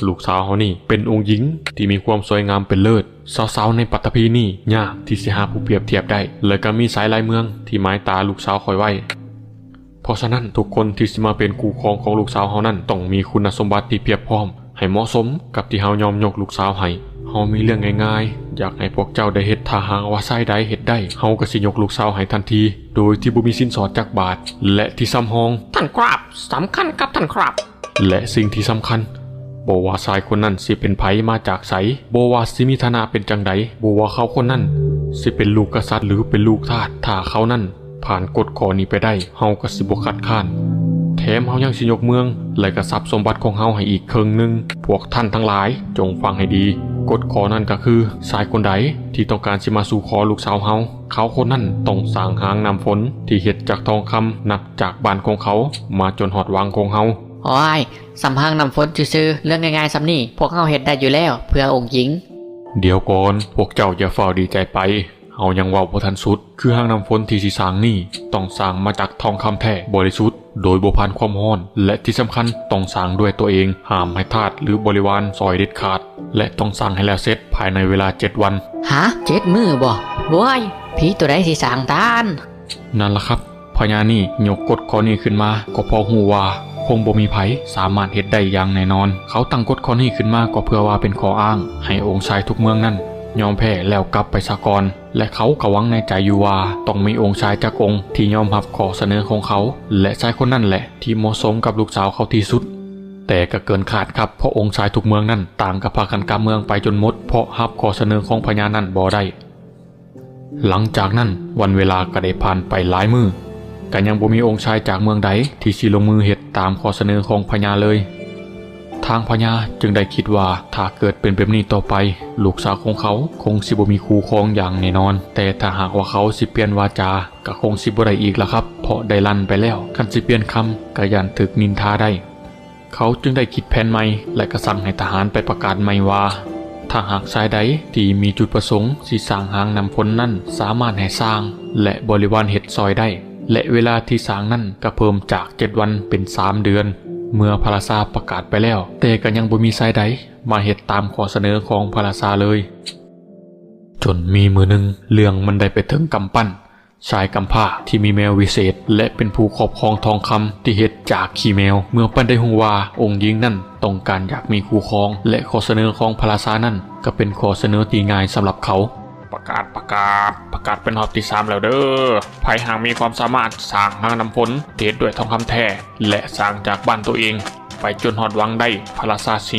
ລູກສາວເຮົານີ້ເປັນອົງຍິງທີ່ມີຄວາມສວຍງາມເປັນເລີດ. ສາວໆໃນປັດຕະພີນີ້ຍາກທີ່ຊິຫາຜູ້ປຽບທຽບໄດ້ ແລະກໍມີຫຼາຍໆເມືອງທີ່ໝາຍຕາລູກສາວຂ້ອຍໄວ້. ເພາະສະນັ້ນ ທຸກຄົນທີ່ຊິມາເປັນຄູ່ຄອງຂອງລູກສາວເຮົານັ້ນ ຕ້ອງມີຄຸນນະສົມບັດທີ່ພຽບພ້ອມ ໃຫ້ເໝາະສົມກັບທີ່ເຮົາຍອມຍົກລູກສາວໃຫ້. ເຮົາມີເລື່ອງງ່າຍໆ ຢາກໃຫ້ພວກເຈົ້າໄດ້ເຮັດ. ຖ້າຫາກວ່າຊາຍໃດເຮັດໄດ້ ເຮົາກໍຊິຍົກລູກສາວໃຫ້ທັນທີ ໂດຍທີ່ບໍ່ມີສິນສອດຈັກບາດ ແລະທີ່ສຳຮອງ. ທ່ານຄຣັບ, ສຳຄັນຄັບທ່ານຄຣັບ. ແລະສິ່ງທີ່ສຳຄັນ, ບໍ່ວ່າຊາຍຄົນນັ້ນຊິເປັນໃຜ, ມາຈາກໃສ, ບໍ່ວ່າຊິມີຖານະເປັນຈັ່ງໃດ, ບໍ່ວ່າເຂົາຄົນນັ້ນຊິເປັນລູກກະສັດ ຫຼື ເປັນລູກທາດ, ຖ້າເຂົານັ້ນຜ່ານກົດຂໍ້ນີ້ໄປໄດ້, ເຮົາກໍຊິບໍ່ຄັດຄ້ານ. ແຖມເຮົາຍັງຊິຍົກເມືອງ ແລະກະຊັບສົມບັດຂອງເຮົາໃຫ້ອີກເຄິ່ງໜຶ່ງ. ພວກທ່ານທັງຫຼາຍຈົ່ງຟັງໃຫ້ດີ. ກົດຂໍ້ນັ້ນກໍຄື ຊາຍຄົນໃດທີ່ຕ້ອງການຊິມາສູ່ຂໍລູກສາວເຮົາ, ເຂົາຄົນນັ້ນຕ້ອງສ້າງຮາງນ້ຳຝົນທີ່ເຮັດຈາກທອງຄຳ ນັບຈາກບ້ານຂອງເຂົາມາຈົນຮອດວັງຂອງເຮົາ. ໂອ້ຍ, ສ່ຳຮາງນ້ຳຝົນຊື່ໆ, ເລື່ອງງ່າຍໆສ່ຳນີ້ ພວກເຮົາເຮັດໄດ້ຢູ່ແລ້ວ ເພື່ອອົງຍິງ. ດຽວກ່ອນ, ພວກເຈົ້າຢ່າຟ້າວດີໃຈໄປ, ເຮົາຍັງເວົ້າບໍ່ທັນສຸດ. ຄືຮາງນ້ຳຝົນທີ່ຊິສ້າງນີ້ ຕ້ອງສ້າງມາຈາກທອງຄຳແທ້ບໍລິສຸດ ໂດຍບໍ່ຜ່ານຄວາມຮ້ອນ ແລະທີ່ສຳຄັນ ຕ້ອງສ້າງດ້ວຍຕົວເອງ, ຫ້າມໃຫ້ທາດ ຫຼື ບໍລິວານຊ່ອຍເດັດຂາດ ແລະຕ້ອງສ້າງໃຫ້ແລ້ວເສັດພາຍໃນເວລາເຈັດວັນ. ຫາ? ເຈັດມື້ບໍ? ໂອ້ຍ, ຜີຕົວໃດຊິສ້າງທ່ານ? ນັ້ນລະຄັບ, ພະຍານີ້ຍົກກົດຂໍ້ນີ້ຂຶ້ນມາ ກໍເພາະຮູ້ວ່າຄົງບໍ່ມີໃຜສາມາດເຮັດໄດ້ຢ່າງແນ່ນອນ. ເຂົາຕັ້ງກົດຂໍ້ນີ້ຂຶ້ນມາກໍເພື່ອວ່າເປັນຂໍ້ອ້າງໃຫ້ອົງຊາຍທຸກເມືອງນັ້ນຍອມແພ້ແລ້ວກັບໄປສາກ່ອນ, ແລະເຂົາກໍຫວັງໃນໃຈຢູ່ວ່າຕ້ອງມີອົງຊາຍຈັກອົງທີ່ຍອມຮັບຂໍ້ສະເໜີຂອງເຂົາ ແລະຊາຍຄົນນັ້ນແຫຼະທີ່ເໝາະສົມກັບລູກສາວເຂົາທີ່ສຸດ. ແຕ່ກໍເກີນຄາດຄັບ, ເພາະອົງຊາຍທຸກເມືອງນັ້ນຕ່າງກໍພາກັນກັບເມືອງໄປຈົນໝົດ ເພາະຮັບຂໍ້ສະເໜີຂອງພະຍານັ້ນບໍ່ໄດ້. ຫຼັງຈາກນັ້ນ ວັນເວລາກໍໄດ້ຜ່ານໄປຫຼາຍມື້, ກໍຍັງບໍ່ມີອົງຊາຍຈາກເມືອງໃດທີ່ຊິລົງມືເຮັດຕາມຂໍ້ສະເໜີຂອງພະຍາເລີຍ. ທາງພະຍາຈຶ່ງໄດ້ຄິດວ່າ ຖ້າເກີດເປັນແບບນີ້ຕໍ່ໄປ, ລູກສາວຂອງເຂົາຄົງຊິບໍ່ມີຄູ່ຄອງຢ່າງແນ່ນອນ. ແຕ່ຖ້າຫາກວ່າເຂົາຊິປ່ຽນວາຈາ, ກໍຄົງຊິບໍ່ໄດ້ອີກລະຄັບ, ເພາະໄດ້ລັນໄປແລ້ວ, ຄັນຊິປ່ຽນຄຳ ກໍຢ້ານຖືກນິນທາໄດ້. ເຂົາຈຶ່ງໄດ້ຄິດແຜນໃໝ່ ແລະ ກໍສັ່ງໃຫ້ທະຫານໄປປະກາດໃໝ່ວ່າ ຖ້າຫາກຊາຍໃດທີ່ມີຈຸດປະສົງຊິສ້າງຮາງນ້ຳຝົນນັ້ນ ສາມາດໃຫ້ຊ່າງ ແລະ ບໍລິວານເຮັດຊ່ອຍໄດ້ ແລະ ເວລາທີ່ສ້າງນັ້ນກໍເພີ່ມຈາກເຈັດວັນເປັນສາມເດືອນ. ເມື່ອພະລາຊາປະກາດໄປແລ້ວ, ແຕ່ກໍຍັງບໍ່ມີຊາຍໃດມາເຮັດຕາມຂໍ້ສະເໜີຂອງພະລາຊາເລີຍ. ຈົນມີມື້ໜຶ່ງ, ເລື່ອງມັນໄດ້ໄປເຖິງກຳປັ້ນ. ຊາຍກຳພ້າທີ່ມີແມວວິເສດ ແລະ ເປັນຜູ້ຄອບຄອງທອງຄຳທີ່ເຮັດຈາກຂີ້ແມວ. ເມື່ອມັນໄດ້ຮູ້ວ່າອົງຍິງນັ້ນຕ້ອງການຢາກມີຄູ່ຄອງ ແລະ ຂໍ້ສະເໜີຂອງພະລາຊານັ້ນກໍເປັນຂໍ້ສະເໜີທີ່ງ່າຍສຳລັບເຂົາ. ປະກາດ, ປະກາດ, ປະກາດເປັນຮອບທີສາມແລ້ວເດີ້. ໃຜຫາກມີຄວາມສາມາດສ້າງຮາງນ້ຳຝົນທີ່ເຮັດດ້ວຍທອງຄຳແທ້ ແລະ ສ້າງຈາກບ້ານຕົວເອງໄປຈົນຮອດວັງໄດ້, ພະລາຊາຊິ